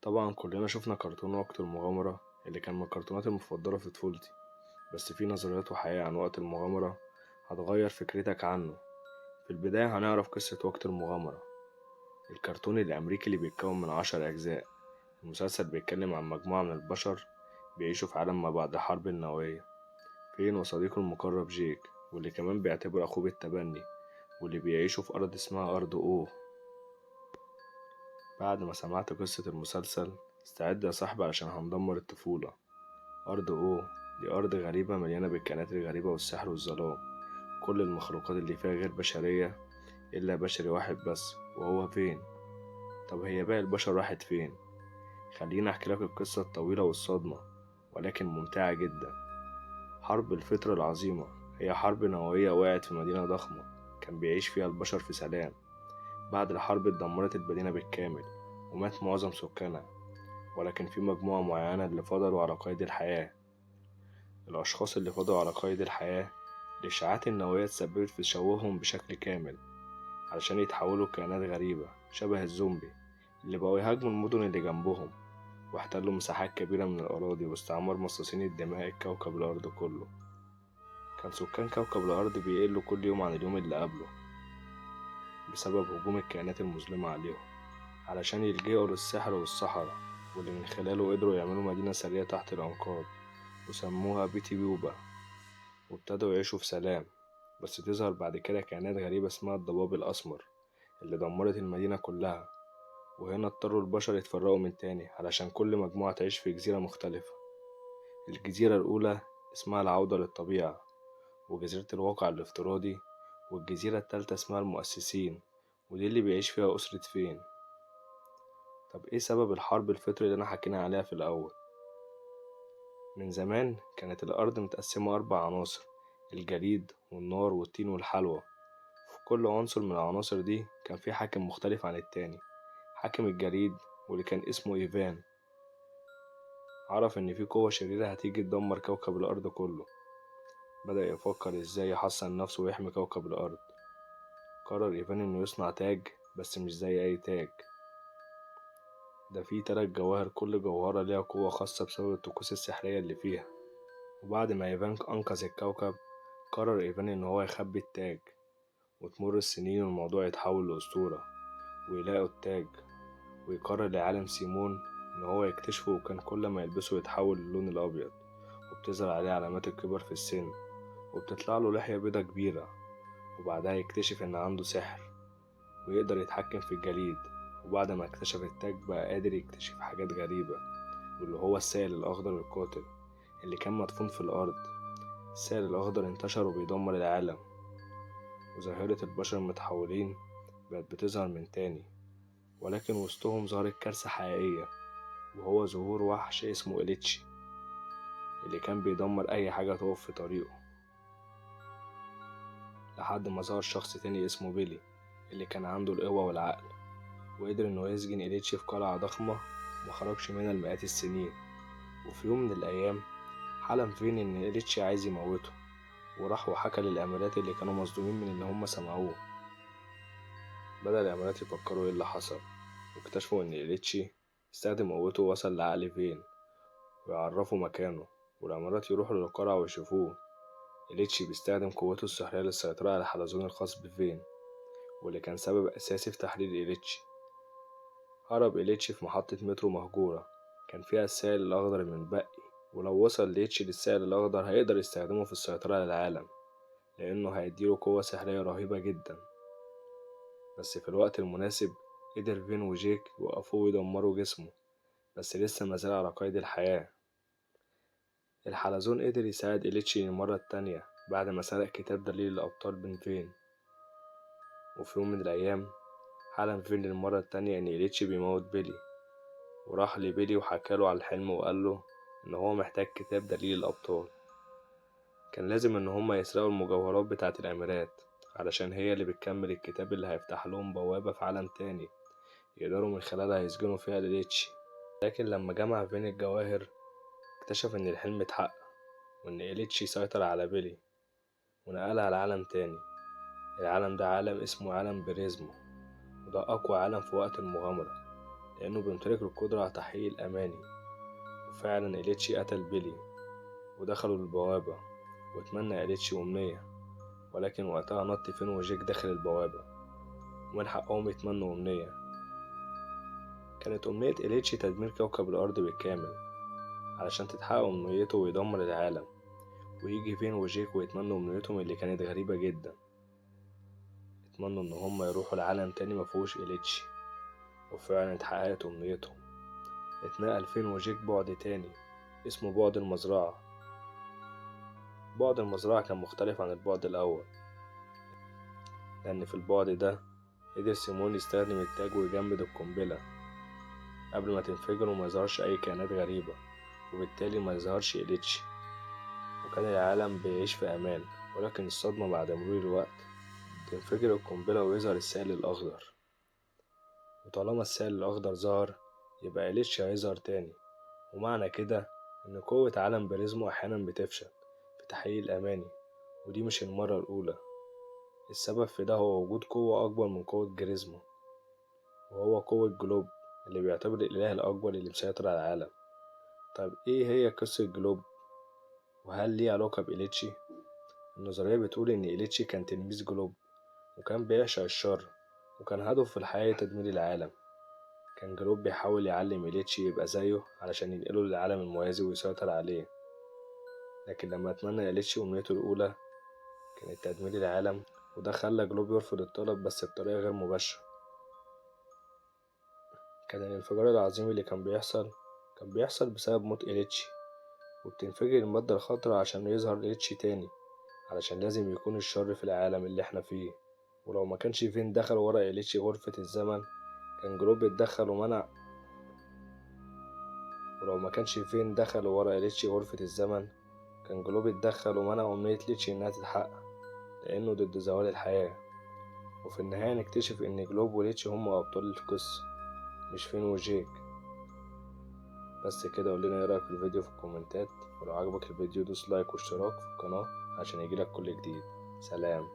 طبعا كلنا شفنا كرتون وقت المغامرة اللي كان من الكرتونات المفضلة في طفولتي، بس في نظريات وحقيقة عن وقت المغامرة هتغير فكرتك عنه. في البداية هنعرف قصة وقت المغامرة، الكرتون الأمريكي اللي بيتكون من 10 أجزاء. المسلسل بيتكلم عن مجموعة من البشر بيعيشوا في عالم ما بعد الحرب النووية، فين وصديقه المقرب جيك واللي كمان بيعتبره أخوه بالتبني، واللي بيعيشوا في أرض اسمها أرض أوه. بعد ما سمعت قصة المسلسل استعد يا صاحبي علشان هندمر الطفولة. أرض أوه دي أرض غريبة مليانة بالكائنات الغريبة والسحر والظلام، كل المخلوقات اللي فيها غير بشرية إلا بشري واحد بس وهو فين. طب هي باقي البشر راحت فين؟ خليني أحكي لك القصة الطويلة والصدمة ولكن ممتعة جدا. حرب الفطر العظيمة هي حرب نووية وقعت في مدينة ضخمة كان بيعيش فيها البشر في سلام. بعد الحرب اتدمرت المدينة بالكامل ومات معظم سكانها، ولكن في مجموعة معينة اللي فضلوا على قيد الحياة. الأشخاص اللي فضلوا على قيد الحياة الإشعاعات النووية تسببت في تشوههم بشكل كامل علشان يتحولوا لكائنات غريبة شبه الزومبي اللي بقوا يهاجموا المدن اللي جنبهم واحتلوا مساحات كبيرة من الأراضي واستعمار مصاصين الدماء الكوكب الأرض كله. كان سكان كوكب الأرض بيقلوا كل يوم عن اليوم اللي قبله بسبب هجوم الكائنات المظلمة عليهم، علشان يلجئوا للسحر والسحرة واللي من خلاله قدروا يعملوا مدينة سرية تحت الأنقاض وسموها بيتي بيوبا، وابتدوا يعيشوا في سلام. بس تظهر بعد كده كائنات غريبة اسمها الضباب الأسمر اللي دمرت المدينة كلها، وهنا اضطروا البشر يتفرقوا من تاني علشان كل مجموعة تعيش في جزيرة مختلفة. الجزيرة الأولى اسمها العودة للطبيعة، وجزيرة الواقع الافتراضي، والجزيرة التالتة اسمها المؤسسين ودي اللي بيعيش فيها أسرة فين. طب ايه سبب الحرب الفطري اللي انا حكينا عليها في الأول؟ من زمان كانت الأرض متقسمة 4 عناصر: الجليد والنار والطين والحلوى. في كل عنصر من العناصر دي كان في حاكم مختلف عن التاني. حاكم الجليد واللي كان اسمه إيفان عرف إن في قوة شريرة هتيجي تدمر كوكب الأرض كله. بدأ يفكر إزاي يحصن نفسه ويحمي كوكب الأرض. قرر إيفان إنه يصنع تاج، بس مش زي أي تاج، ده فيه 3 جواهر كل جوهرة ليها قوة خاصة بسبب الطقوس السحرية اللي فيها. وبعد ما إيفان أنقذ الكوكب قرر إيفان إن هو يخبي التاج، وتمر السنين والموضوع يتحول لأسطورة ويلاقوا التاج، ويقرر العالم سيمون إن هو يكتشفه، وكان كل ما يلبسه يتحول للون الأبيض وبتظهر عليه علامات الكبر في السن وبتطلع له لحية بيضة كبيرة. وبعدها يكتشف إن عنده سحر ويقدر يتحكم في الجليد. وبعد ما اكتشف التاج بقى قادر يكتشف حاجات غريبة، واللي هو السائل الأخضر القاتل اللي كان مدفون في الأرض. السائل الأخضر انتشر وبيدمر العالم، وظاهرة البشر المتحولين بقت بتظهر من تاني، ولكن وسطهم ظهرت كارثة حقيقية وهو ظهور وحش اسمه إليتشي اللي كان بيدمر أي حاجة تقف في طريقه، لحد ما ظهر شخص تاني اسمه بيلي اللي كان عنده القوة والعقل، وقدر إنه يسجن إليتشي في قلعة ضخمة ومخرجش منها لمئات السنين. وفي يوم من الأيام حلم فين إن إليتشي عايز يموته، وراح وحكى للأميرات اللي كانوا مصدومين من اللي هم سمعوه. بدأ الأميرات يفكروا إيه اللي حصل، واكتشفوا إن إليتشي استخدم قوته ووصل لعقل فين ويعرفوا مكانه، والأميرات يروحوا للقلعة ويشوفوه. إليتشي بيستخدم قوته السحرية للسيطرة على الحلزون الخاص بفين واللي كان سبب أساسي في تحرير إليتشي. هرب إليتشي في محطة مترو مهجورة كان فيها السائل الأخضر المتبقي، ولو وصل إليتشي للسائل الأخضر هيقدر يستخدمه في السيطرة على العالم لأنه هيديله قوة سحرية رهيبة جدا. بس في الوقت المناسب قدر فين وجيك يوقفوه ويدمروا جسمه، بس لسه مازال على قيد الحياة. الحلزون قدر يساعد إليتشي للمرة التانية بعد ما سرق كتاب دليل الأبطال من فين. وفي يوم من الأيام حلم فين للمرة التانية إن إليتشي بيموت بيلي، وراح لبيلي وحكاله على الحلم وقاله إن هو محتاج كتاب دليل الأبطال. كان لازم إن هما يسرقوا المجوهرات بتاعة الأميرات علشان هي اللي بتكمل الكتاب اللي هيفتح لهم بوابة في عالم تاني يقدروا من خلالها يسجنوا فيها إليتشي. لكن لما جمع فين الجواهر اكتشف إن الحلم اتحقق وإن إليتشي سيطر على بيلي ونقلها لعالم تاني. العالم ده عالم اسمه عالم بريزمو، وده أقوى عالم في وقت المغامرة. لأنه بيمتلك القدرة على تحقيق الأماني. وفعلا إليتشي قتل بيلي ودخلوا البوابة، واتمنى إليتشي أمنية، ولكن وقتها نط فين وجيك داخل البوابة، ومن حقهم يتمنوا أمنية. كانت أمنية إليتشي تدمير كوكب الأرض بالكامل علشان تتحقق أمنيته ويدمر العالم، ويجي فين وجيك ويتمنوا أمنيتهم اللي كانت غريبة جدا. اتمنوا إن هما يروحوا لعالم تاني مفهوش إليتشي، وفعلا اتحققت أمنيتهم. اتنقل فين وجيك بعد تاني اسمه بعد المزرعة. بعد المزرعة كان مختلف عن البعد الأول، لأن في البعد ده قدر سيمون يستخدم التاج ويجمد القنبلة قبل ما تنفجر وما يظهرش أي كائنات غريبة، وبالتالي ما يظهرش إليتشي، وكان العالم بيعيش في أمان. ولكن الصدمة بعد مرور الوقت تنفجر القنبلة ويظهر السائل الأخضر، وطالما السائل الأخضر ظهر يبقى إليتشي هيظهر تاني، ومعنى كده إن قوة عالم بريزمو أحيانا بتفشل في تحقيق الأماني، ودي مش المرة الأولى. السبب في ده هو وجود قوة أكبر من قوة جريزمو، وهو قوة جلوب اللي بيعتبر الإله الأكبر اللي مسيطر على العالم. طيب إيه هي قصة جلوب؟ وهل ليه علاقة بإليتشي؟ النظرية بتقول إن إليتشي كان تلميذ جلوب، وكان بيعشق الشر، وكان هدفه في الحياة تدمير العالم. كان جلوب بيحاول يعلم إليتشي يبقى زيه علشان ينقله للعالم الموازي ويسيطر عليه، لكن لما اتمنى إليتشي أمنيته الأولى كانت تدمير العالم، وده خلى جلوب يرفض الطلب بس بطريقة غير مباشرة. كان الانفجار العظيم اللي كان بيحصل بسبب موت إليتشي، وبتنفجر المادة الخطرة عشان يظهر إليتشي تاني، علشان لازم يكون الشر في العالم اللي احنا فيه. ولو ما كانش فين دخل ورا إليتشي غرفة الزمن كان جلوب اتدخل ومنع ولو ما كانش فين دخل ورا إليتشي غرفة الزمن كان جلوب اتدخل ومنع أمنية إليتشي إنها تتحقق، لأنه ضد زوال الحياة. وفي النهاية نكتشف إن جلوب وإليتشي هما أبطال القصة، مش فين وجيك. بس كده، قولنا ايه رأيك في الفيديو في الكومنتات، ولو عجبك الفيديو دوس like واشتراك في القناة عشان يجيلك كل جديد. سلام.